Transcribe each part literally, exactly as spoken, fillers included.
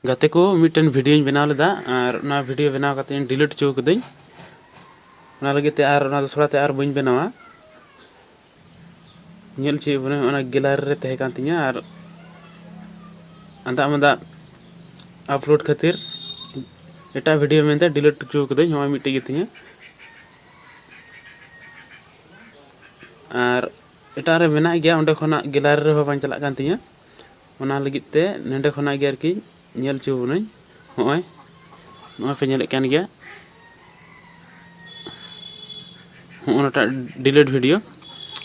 ᱜᱟᱛᱮ ᱠᱚ, ᱢᱤᱫᱴᱮᱱ ᱵᱷᱤᱰᱤᱭᱳᱧ ᱵᱮᱱᱟᱣ ᱞᱮᱫᱟ ᱟᱨ ᱚᱱᱟ ᱵᱷᱤᱰᱤᱭᱳ ᱵᱮᱱᱟᱣ ᱠᱟᱛᱮ ᱤᱧ ᱰᱤᱞᱤᱴ ᱦᱚᱪᱚ ᱠᱟᱹᱫᱟᱹᱧ᱾ ᱚᱱᱟ ᱞᱟᱹᱜᱤᱫ ᱛᱮ ᱟᱨ ᱚᱱᱟ ᱫᱚᱥᱨᱟ ᱛᱮ ᱟᱨ ᱵᱟᱹᱧ ᱵᱮᱱᱟᱣᱟ᱾ ᱧᱮᱞ ᱦᱚᱪᱚᱭᱮᱫ ᱵᱚᱱᱟᱹᱧ, ᱚᱱᱟ ᱜᱮᱞᱟᱨᱤ ᱨᱮ ᱛᱟᱦᱮᱸ ᱠᱟᱱ ᱛᱤᱧᱟᱹ ᱟᱨ ᱟᱸᱫᱟᱜ ᱢᱟᱸᱫᱟᱜ ᱟᱯᱞᱳᱰ ᱠᱷᱟᱹᱛᱤᱨ ᱮᱴᱟᱜ ᱵᱷᱤᱰᱤᱭᱳ ᱢᱮᱱᱛᱮ ᱰᱤᱞᱤᱴ ᱦᱚᱪᱚ ᱠᱟᱹᱫᱟᱹᱧ᱾ ᱱᱚᱜᱼᱚᱭ ᱢᱤᱫᱴᱮᱡ ᱜᱮ ᱛᱤᱧᱟᱹ᱾ ᱟᱨ ᱮᱴᱟᱜ ᱨᱮ ᱢᱮᱱᱟᱜ ᱜᱮᱭᱟ, ᱚᱸᱰᱮ ᱠᱷᱚᱱᱟᱜ ᱜᱮᱞᱟᱨᱤ ᱨᱮᱦᱚᱸ ᱵᱟᱝ ᱪᱟᱞᱟᱜ ᱠᱟᱱ ᱛᱤᱧᱟᱹ᱾ ᱚᱱᱟ ᱞᱟᱹᱜᱤᱫ ᱛᱮ ᱱᱚᱸᱰᱮ ᱠᱷᱚᱱᱟᱜ ᱜᱮ ᱟᱨᱠᱤ ᱧᱮᱞ ᱦᱚᱪᱚ ᱵᱚᱱᱟᱹᱧ᱾ ᱦᱚᱸᱜᱼᱚᱭ, ᱱᱚᱜᱼᱚᱭ ᱯᱮ ᱧᱮᱞᱮᱫ ᱠᱟᱱ ᱜᱮᱭᱟ, ᱦᱚᱸᱜᱼᱚ ᱱᱟᱴᱟᱜ ᱰᱤᱞᱤᱴ ᱵᱷᱤᱰᱤᱭᱳ,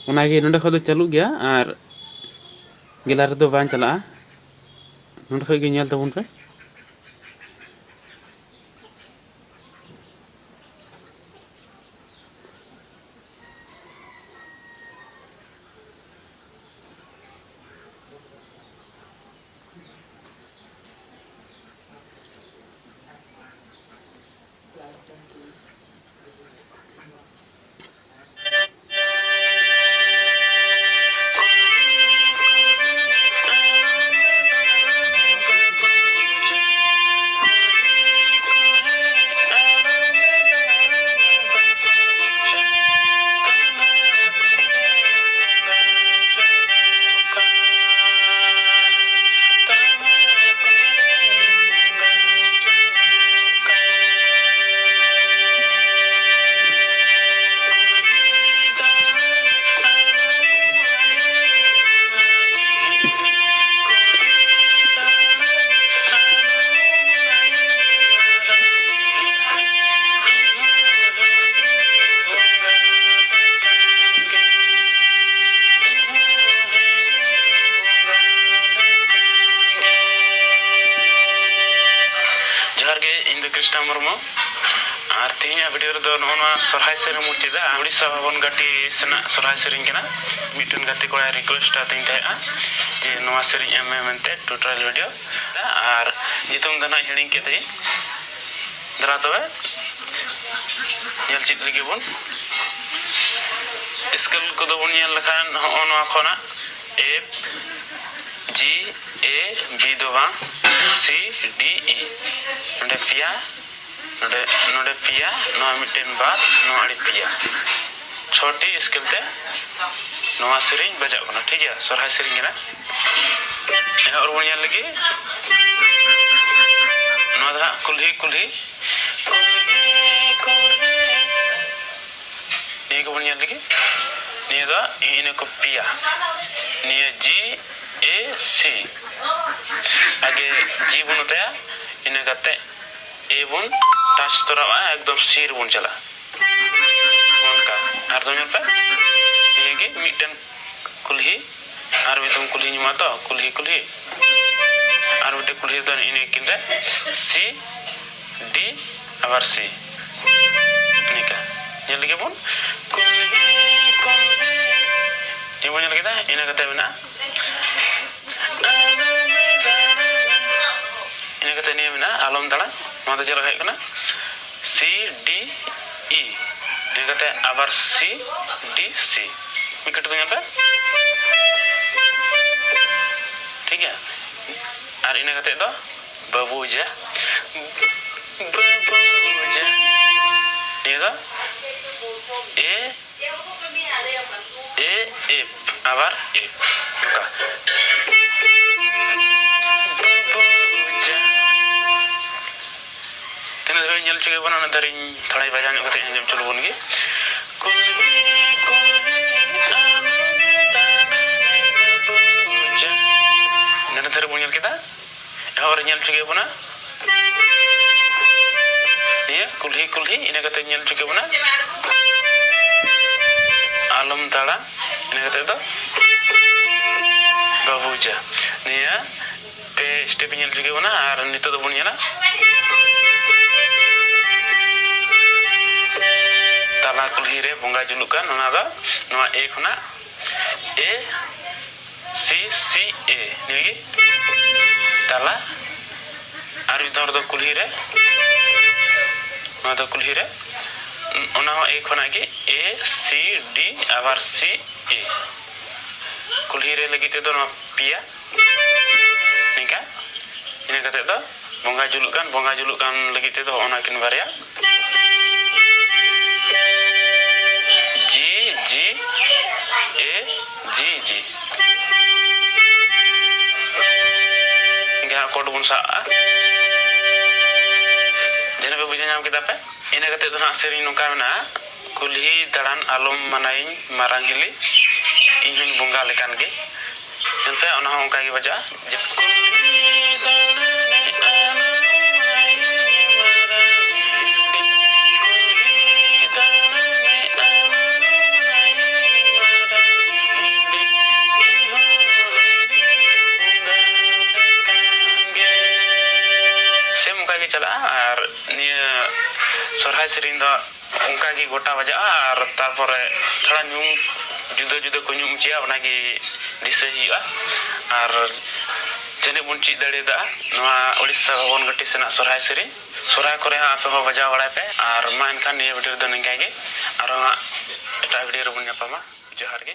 ᱚᱱᱟᱜᱮ ᱱᱚᱸᱰᱮ ᱠᱷᱚᱱ ᱫᱚ ᱪᱟᱹᱞᱩᱜ ᱜᱮᱭᱟ ᱟᱨ ᱜᱮᱞᱟᱨᱤ ᱨᱮᱫᱚ ᱵᱟᱝ ᱪᱟᱞᱟᱜᱼᱟ᱾ ᱱᱚᱸᱰᱮ ᱠᱷᱚᱱ ᱜᱮ ᱧᱮᱞ ᱛᱟᱵᱚᱱ ᱯᱮ᱾ ᱡᱚᱦᱟᱨ ᱜᱮ, ᱤᱧ ᱫᱚ ᱠᱨᱤᱥᱱᱟ ᱢᱩᱨᱢᱩ᱾ ᱟᱨ ᱛᱮᱦᱮᱧᱟᱜ ᱵᱷᱤᱰᱤᱭᱳ ᱨᱮᱫᱚ ᱱᱚᱜᱼᱚ ᱱᱚᱣᱟ ᱥᱚᱨᱦᱟᱭ ᱥᱮᱨᱮᱧ ᱵᱚᱱ ᱪᱮᱫᱟ᱾ ᱩᱲᱤᱥᱥᱟ ᱵᱷᱚᱵᱚᱱ ᱜᱷᱟᱴᱤ ᱥᱮᱱᱟᱜ ᱥᱚᱨᱦᱟᱭ ᱥᱮᱨᱮᱧ ᱠᱟᱱᱟ᱾ ᱢᱤᱫᱴᱮᱱ ᱜᱟᱛᱮ ᱠᱚᱲᱟᱭ ᱨᱤᱠᱩᱭᱮᱥᱴ ᱟᱹᱫᱤᱧ ᱛᱟᱦᱮᱸᱜᱼᱟ ᱡᱮ ᱱᱚᱣᱟ ᱥᱮᱨᱮᱧ ᱮᱢ ᱢᱮ ᱢᱮᱱᱛᱮ ᱴᱩᱴᱳᱨᱤᱭᱟᱞ ᱵᱷᱤᱰᱤᱭᱳ᱾ ᱟᱨ ᱧᱩᱛᱩᱢ ᱫᱚ ᱱᱟᱦᱟᱜ ᱦᱤᱲᱤᱧ ᱠᱮᱫᱟᱹᱧ᱾ ᱫᱮᱞᱟ ᱛᱚᱵᱮ ᱧᱮᱞ ᱪᱮᱫ ᱞᱮᱜᱮ ᱵᱚᱱ᱾ ᱥᱠᱮᱞ ᱠᱚᱫᱚ ᱵᱚᱱ ᱧᱮᱞ ᱞᱮᱠᱷᱟᱱ ᱦᱚᱸᱜᱼᱚ ᱱᱚᱣᱟ ᱠᱷᱚᱱᱟᱜ F, G, A, B ᱫᱚ ᱵᱟᱝ, C, C, D, E᱾ ᱱᱚᱰᱮ ᱯᱮᱭᱟ, ᱱᱚᱰᱮ, ᱱᱚᱰᱮ ᱯᱮᱭᱟ, ᱱᱚᱣᱟ ᱢᱤᱫᱴᱮᱱ ᱵᱟᱫ, ᱱᱚᱣᱟ ᱟᱹᱰᱤ ᱯᱮᱭᱟ᱾ ᱪᱷᱚᱴᱤ ᱥᱠᱮᱞ ᱛᱮ ᱱᱚᱣᱟ ᱥᱮᱨᱮᱧ ᱵᱟᱡᱟᱜ ᱠᱟᱱᱟ, ᱴᱷᱤᱠ ᱜᱮᱭᱟ? ᱥᱚᱨᱦᱟᱭ ᱥᱮᱨᱮᱧ ᱠᱟᱱᱟ᱾ ᱮᱦᱚᱵ ᱨᱮᱵᱚᱱ ᱧᱮᱞ ᱞᱮᱜᱮ᱾ ᱱᱚᱣᱟ ᱫᱚ ᱦᱟᱸᱜ ᱠᱩᱞᱦᱤ ᱠᱩᱞᱦᱤ, ᱠᱩᱞᱦᱤ ᱠᱩᱞᱦᱤ, ᱱᱤᱭᱟᱹ ᱠᱚᱵᱚᱱ ᱧᱮᱞ ᱞᱮᱜᱮ᱾ ᱱᱤᱭᱟᱹ ᱫᱚ ᱤᱱᱟᱹ ᱠᱚ ᱯᱮᱭᱟ᱾ ᱱᱤᱭᱟᱹ G, A, C᱾ ᱟᱜᱮ G ᱵᱚᱱ ᱚᱛᱟᱭᱟ, ᱤᱱᱟᱹ ᱠᱟᱛᱮ A ᱵᱚᱱ touch ᱛᱚᱨᱟᱜᱼᱟ, ᱮᱠᱫᱚᱢ C ᱨᱮᱵᱚᱱ ᱪᱟᱞᱟᱜᱼᱟ᱾ ᱚᱱᱠᱟ᱾ ᱟᱨ ᱫᱚ ᱧᱮᱞ ᱯᱮ, ᱱᱤᱭᱟᱹ ᱜᱮ ᱢᱤᱫᱴᱮᱱ ᱠᱩᱞᱦᱤ, ᱟᱨ ᱢᱤᱫᱴᱮᱱ ᱠᱩᱞᱦᱤ ᱧᱟᱢᱚᱜᱼᱟ ᱛᱚ, ᱠᱩᱞᱦᱤ ᱠᱩᱞᱦᱤ᱾ ᱟᱨ ᱢᱤᱫᱴᱮᱱ ᱠᱩᱞᱦᱤ ᱫᱚ ᱱᱤᱭᱟᱹ ᱠᱤᱱ ᱨᱮ C, D, ᱟᱵᱟᱨ C᱾ ᱱᱤᱝᱠᱟ᱾ ᱧᱮᱞ ᱞᱮᱜᱮ ᱵᱚᱱ᱾ ᱠᱩᱞᱦᱤ ᱠᱩᱞᱦᱤ᱾ ᱱᱤᱭᱟᱹ ᱵᱚᱱ ᱧᱮᱞ ᱠᱮᱫᱟ, ᱤᱱᱟᱹ ᱠᱟᱛᱮ ᱢᱮᱱᱟᱜᱼᱟ᱾ ᱤᱱᱟᱹ ᱠᱟᱛᱮ ᱱᱤᱭᱟᱹ ᱢᱮᱱᱟᱜᱼᱟ ᱟᱞᱚᱢ ᱫᱟᱬᱟᱱ᱾ ᱱᱚᱣᱟ ᱫᱚ ᱪᱮᱫ ᱞᱮᱠᱟ ᱦᱩᱭᱩᱜ ᱠᱟᱱᱟ? C, D, E᱾ ᱤᱱᱟᱹ ᱠᱟᱛᱮ ᱟᱵᱟᱨ C, D, C᱾ ᱢᱤᱫ ᱠᱟᱹᱴᱤᱡ ᱧᱮᱞ ᱯᱮ᱾ ᱴᱷᱤᱠ ᱜᱮᱭᱟ? ᱟᱨ ᱤᱱᱟᱹ ᱠᱟᱛᱮ ᱫᱚ ᱵᱟᱹᱵᱩᱡᱟ, ᱵᱟᱹᱵᱩᱡᱟ᱾ ᱱᱤᱭᱟᱹ ᱫᱚ A, A, F, ᱟᱵᱟᱨ F᱾ ᱱᱚᱝᱠᱟ᱾ ᱛᱤᱱᱟᱹᱜ ᱫᱷᱟᱹᱵᱤᱡ ᱧᱮᱞ ᱦᱚᱪᱚ ᱠᱮᱫ ᱵᱚᱱᱟ, ᱩᱱᱟᱹᱜ ᱫᱷᱟᱹᱨᱤᱡ ᱛᱷᱚᱲᱟᱭ ᱵᱟᱡᱟᱣ ᱧᱚᱜ ᱠᱟᱛᱮ ᱟᱸᱡᱚᱢ ᱦᱚᱪᱚ ᱞᱮᱵᱚᱱ ᱜᱮ᱾ ᱠᱩᱞᱦᱤ, ᱠᱩᱞᱦᱤ, ᱱᱤᱱᱟᱹᱜ ᱫᱷᱟᱹᱨᱤᱡ ᱵᱚᱱ ᱧᱮᱞ ᱠᱮᱫᱟ᱾ ᱮᱦᱚᱵ ᱨᱮ ᱧᱮᱞ ᱦᱚᱪᱚ ᱠᱮᱫ ᱵᱚᱱᱟ᱾ ᱱᱤᱭᱟᱹ ᱠᱩᱞᱦᱤ ᱠᱩᱞᱦᱤ, ᱤᱱᱟᱹ ᱠᱟᱛᱮ ᱧᱮᱞ ᱦᱚᱪᱚ ᱠᱮᱫ ᱵᱚᱱᱟ ᱟᱞᱚᱢ ᱫᱟᱬᱟ, ᱤᱱᱟᱹ ᱠᱟᱛᱮ ᱫᱚ ᱵᱟᱹᱵᱩᱡᱟ᱾ ᱱᱤᱭᱟᱹ ᱯᱮ step ᱧᱮᱞ ᱦᱚᱪᱚ ᱠᱮᱫ ᱵᱚᱱᱟ, ᱟᱨ ᱱᱤᱛᱚᱜ ᱫᱚᱵᱚᱱ ᱧᱮᱞᱟ ᱛᱟᱞᱟ ᱠᱩᱞᱦᱤ ᱨᱮ ᱵᱚᱸᱜᱟ ᱡᱩᱞᱩᱜ ᱠᱟᱱ, ᱚᱱᱟ ᱫᱚ ᱱᱚᱣᱟ A ᱠᱷᱚᱱᱟᱜ A, C, C, A, ᱱᱤᱭᱟᱹ ᱜᱮ ᱛᱟᱞᱟ᱾ ᱟᱨ ᱢᱤᱫ ᱫᱷᱟᱣ ᱫᱚ ᱠᱩᱞᱦᱤ ᱨᱮ, ᱱᱚᱣᱟ ᱫᱚ ᱠᱩᱞᱦᱤ ᱨᱮ, ᱚᱱᱟ ᱦᱚᱸ A ᱠᱷᱚᱱᱟᱜ ᱜᱮ A, C, D, ᱟᱵᱟᱨ C, A᱾ ᱠᱩᱞᱦᱤ ᱨᱮ ᱞᱟᱹᱜᱤᱫ ᱛᱮᱫᱚ ᱱᱚᱣᱟ ᱯᱮᱭᱟ, ᱱᱤᱝᱠᱟ᱾ ᱤᱱᱟᱹ ᱠᱟᱛᱮ ᱫᱚ ᱵᱚᱸᱜᱟ ᱡᱩᱞᱩᱜ ᱠᱟᱱ, ᱵᱚᱸᱜᱟ ᱡᱩᱞᱩᱜ ᱠᱟᱱ ᱞᱟᱹᱜᱤᱫ ᱛᱮᱫᱚ ᱦᱚᱸᱜᱼᱚ ᱱᱟ ᱠᱤᱱ ᱵᱟᱨᱭᱟ, ᱡᱤ, ᱡᱤ, ᱮ, ᱡᱤ, ᱡᱤ᱾ ᱜᱮ ᱦᱟᱸᱜ ᱠᱚᱨᱰ ᱵᱚᱱ ᱥᱟᱵᱼᱟ᱾ ᱡᱟᱹᱱᱤᱡ ᱯᱮ ᱵᱩᱡᱷᱟᱹᱣ ᱧᱟᱢ ᱠᱮᱫᱟ ᱯᱮ᱾ ᱤᱱᱟᱹ ᱠᱟᱛᱮ ᱫᱚ ᱦᱟᱸᱜ ᱥᱮᱨᱮᱧ ᱱᱚᱝᱠᱟ ᱢᱮᱱᱟᱜᱼᱟ, ᱠᱩᱞᱦᱤ ᱫᱟᱬᱟᱱ ᱟᱞᱚᱢ ᱢᱟᱱᱟᱭᱤᱧ ᱢᱟᱨᱟᱝ ᱦᱤᱞᱤ, ᱤᱧ ᱦᱚᱸᱧ ᱵᱚᱸᱜᱟ ᱞᱮᱠᱟᱱ ᱜᱮ᱾ ᱮᱱᱛᱮ ᱚᱱᱟ ᱦᱚᱸ ᱚᱱᱠᱟ ᱜᱮ ᱵᱟᱡᱟᱜᱼᱟ᱾ ᱥᱮᱢ ᱚᱱᱠᱟ ᱜᱮ ᱪᱟᱞᱟᱜᱼᱟ᱾ ᱟᱨ ᱱᱤᱭᱟᱹ ᱥᱚᱨᱦᱟᱭ ᱥᱮᱨᱮᱧ ᱫᱚ ᱚᱱᱠᱟ ᱜᱮ ᱜᱚᱴᱟ ᱵᱟᱡᱟᱜᱼᱟ᱾ ᱟᱨ ᱛᱟᱨᱯᱚᱨᱮ ᱛᱷᱚᱲᱟ ᱧᱩᱢ, ᱡᱩᱫᱟᱹ ᱡᱩᱫᱟᱹ ᱠᱚ ᱧᱩᱢ ᱦᱚᱪᱚᱭᱟ, ᱚᱱᱟ ᱜᱮ ᱫᱤᱥᱟᱹᱭ ᱦᱩᱭᱩᱜᱼᱟ᱾ ᱟᱨ ᱡᱟᱹᱱᱤᱡ ᱵᱚᱱ ᱪᱮᱫ ᱫᱟᱲᱮᱭᱟᱫᱟ ᱱᱚᱣᱟ ᱩᱲᱤᱥᱥᱟ ᱵᱷᱚᱵᱚᱱ ᱜᱷᱟᱹᱴᱤ ᱥᱮᱱᱟᱜ ᱥᱚᱨᱦᱟᱭ ᱥᱮᱨᱮᱧ᱾ ᱥᱚᱨᱦᱟᱭ ᱠᱚᱨᱮ ᱦᱚᱸ ᱟᱯᱮ ᱦᱚᱸ ᱵᱟᱡᱟᱣ ᱵᱟᱲᱟᱭ ᱯᱮ᱾ ᱟᱨ ᱢᱟ ᱮᱱᱠᱷᱟᱱ ᱱᱤᱭᱟᱹ ᱵᱷᱤᱰᱤᱭᱳ ᱨᱮᱫᱚ ᱱᱤᱝᱠᱟ ᱜᱮ, ᱟᱨᱦᱚᱸ ᱦᱟᱸᱜ ᱮᱴᱟᱜ ᱵᱷᱤᱰᱤᱭᱳ ᱨᱮᱵᱚᱱ ᱧᱟᱯᱟᱢᱟ᱾ ᱡᱚᱦᱟᱨ ᱜᱮ᱾